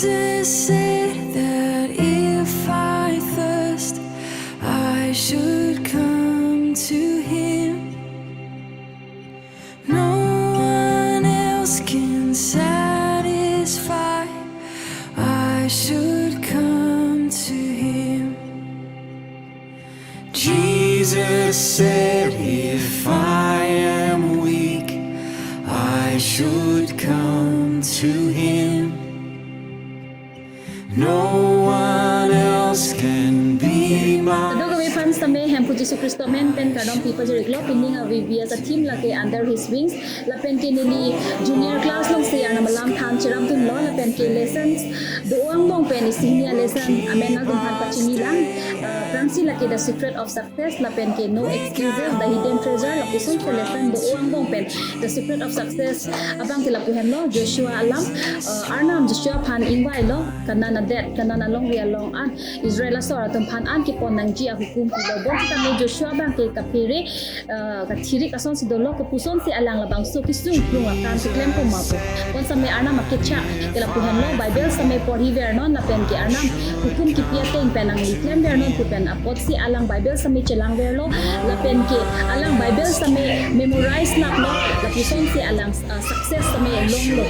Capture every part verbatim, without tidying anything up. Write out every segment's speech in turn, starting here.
Jesus said that if I thirst, I should come to him. No one else can satisfy, I should come to him. Jesus said, if I am weak, I should come to him. No one else can be my Kadokave fans tame Hemphu Jisu Khristo amen pen kardom pi pajir-iklo. Pining a V B S a theme lake Under His Wings. Lapen ke neli junior class alongsi Arnam alam than cherapdunlo. Lapen ke lessons do-o angbong pen isi hini a lesson amen nangtumphan pachinilang. Ah, aphrangsi lake The Secret of Success lapen ke No Excuses, The Hidden Treasure, lapuson ke lesson do-o angbong pen The Secret of Success abang ke lapu henlo, Joshua alam, ah, Arnam Joshua aphan ingvailo, Kanan adet, Kanan alongri along an Israel asor atum aphan an kepon nangji ahukum pilo. Bonsitame Joshua abang ke kaphere, ah, kathirik asonsi dolo, kopusonsi alang labangso kesung plung akam keklem puma pu. Bonsitame Arnam akechak ke lapu henlo, Bible sitame porhi vernon lapen ke Arnam hukum kipi ateng pen nangli klem vernon pu pen apotsi alang Bible sitame chelang verlo, lapen ke alang Bible sitame memorize naklo, lapusonsi alang, ah, success sitame longlo.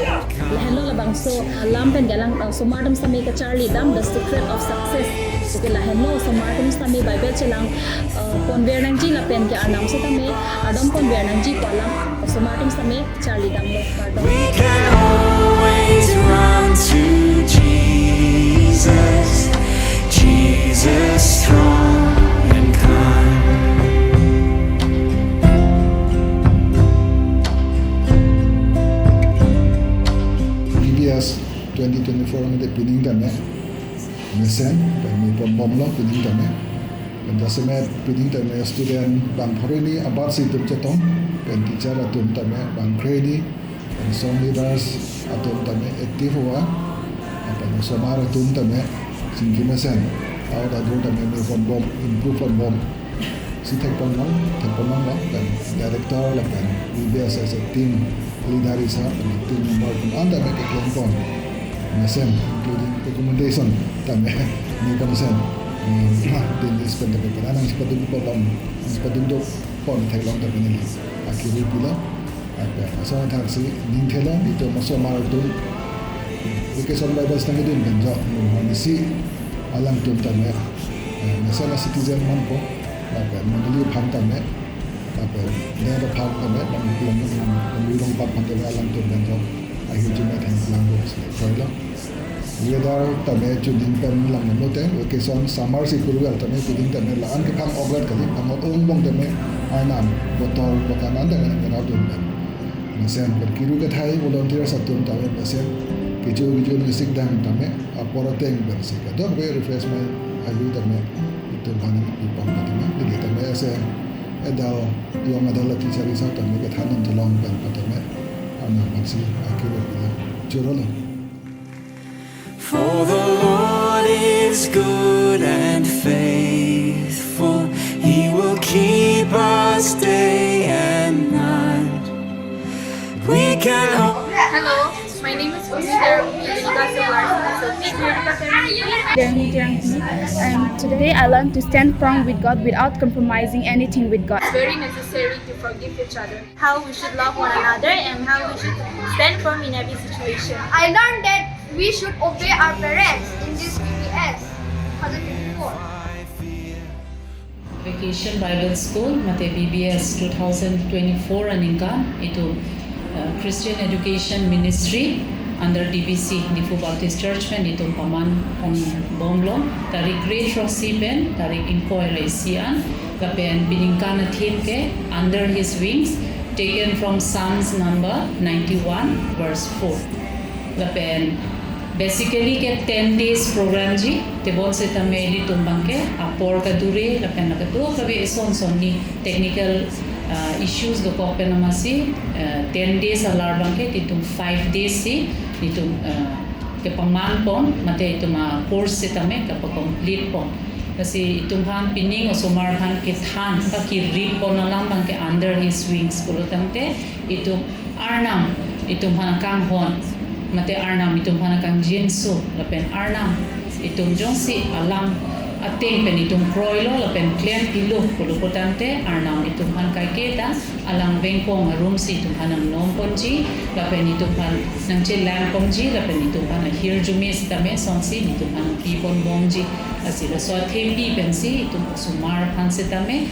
Lahenlo labangso alam pen ke alang, ah, osomar atum sitame kacharli dam The Secret of Success. So ke lahenlo osomar atum sitame Bible chelang, ah, pon ver nangji lapen ke Arnam sitame ardom pon ver nangji pu alam osomar atum sitame charli damlo, kardom. We can always run to Jesus, Jesus strong and kind. V B S twenty twenty-four mate pining tame mesen, pen mi ponbomlo pining tame. Pen jasemet pining tame student bang pharo hini abatsi itum chetong, pen teacher atum tame bang pharo hini, pen song leaders atum tame active ova, pen osomar atum tame chingki mesen, out atum tame mi ponbom, improve ponbom. Si thekponlong, thekponlonglo, pen director lapen V B S as a team leader isi, pen team member atum an tame keklem pon mesen, including recommendation tame mi pon mesen. Hmm, team is pen tame pen nangchepaduk pon, nangchepaduk pon theklong tame neli akiri pilo. Lapen ason thaksi ning thelo, itum osomar atum vacation Bible setang kedun pen jo, hmm, mane si alangtum tame, eh, mesen a citizen manpo, lapen mondoli aphan tame, lapen dera aphan tame, bang long, long, long, long pat aphan tame alangtum pen jo ahirjume thengphlangpo si kroilo. Weather tame chuning pen lang lote, vacation summer si purvel tame pining tame la-an kephang-ok rat kali, phang-ok angbong tame Arnam botol botol an tame nang kena dun pen. Mesen pen kiru kethai volunteers atum tame mesen kecho kecho ni sikdam tame apor ateng pensi kadokave refreshment ayu tame itum aphan ipon tame, neli tame ase adult, young adult teacher isi tame kethan nangtulong pen tame Arnam aphansi akiro pilo, chorolo. For the Lord is good and faithful. He will keep us day and night. We can all Hello, my name is Fusida Rumi, Lilikas of Larsen Associate. Jeremy Jerangki, and today I learned to stand firm with God without compromising anything with God. It's very necessary to forgive each other. How we should love one another and how we should stand firm in every situation. I learned that we should obey our parents in this V B S twenty twenty-four. Vacation Bible School, mate V B S two thousand twenty-four aningkan, itum, uh, Christian Education Ministry under D B C, Diphu Baptist Church pen itum paman ponbomlo, tarik kre throksi pen tarik ingkoi ra isi an, lapen piningkan a theme ke Under His Wings, taken from Psalms number ninety-one, verse four. Lapen basically ke ten days program ji, tebon setame ilitum abangke apor kadure, lapen la kadokave eson son ni technical, uh, issues dokok pen amatsi, uh, ten days alar abangke ilitum five days si ilitum, uh, kepaman pon, mate itum a-course setame kepa-complete pon. Lasi itum aphan pining osomar aphan kethan, pakirip pon alam abangke Under His Wings pulo tangte, itum Arnam itum aphan kanghon, Mate Arnam itum aphan kangjinso, lapen Arnam itum jongsi alam ateng pen itum kroilo lapen klempilo pulo putangte, Arnam itum aphan kaiketa alang vengpong arumsi itum aphan nangnomponji, lapen itum aphan nangchelang ponji, lapen itum aphan ahirjume sitame songsi itum aphan nangpipon bomji. Lasi laso athepi pensi itum osomar aphan sitame,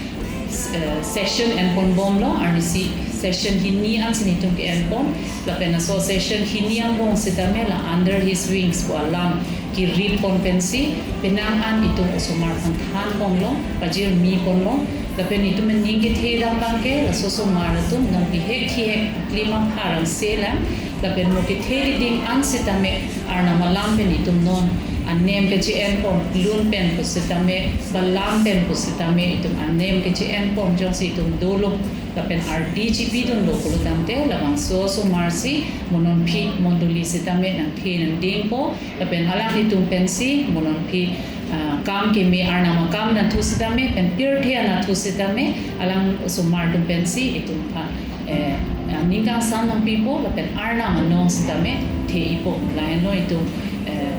eh, session enpon bomlo, arnisi session hini ansi itum ke-enpon, lapen laso session hini angbong sitame la Under His Wings pu alam kirippon pensi penang an itum osomar aphan thanponlo, pajirmiponlo, lapen itum aning kethedam abangke laso osomar atum non bihek thihek klima pharang selam, lapen mo kethe keding an sitame Arnam alam pen itum non anem keche-enpon lun pen pusitame, balam pen pusitame itum anem keche-enpon jongsi itum dolo, lapen ardi chipidunlo pulotangte, labangso osomar si mo non aphi mondoli sitame nangthe nangdingpo, lapen alanglitum pensi mo non aphi, ah, kam keme, Arnam akam anatthu sitame pen pirthe anatthu sitame alang osomar atum pensi itum aphan, eh, ah, ning kangsam nangpipo, lapen Arnam anong sitame the-ipo. Lahenlo itum, eh,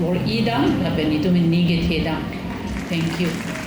bor-idam lapen itum aning kethedam. Thank you.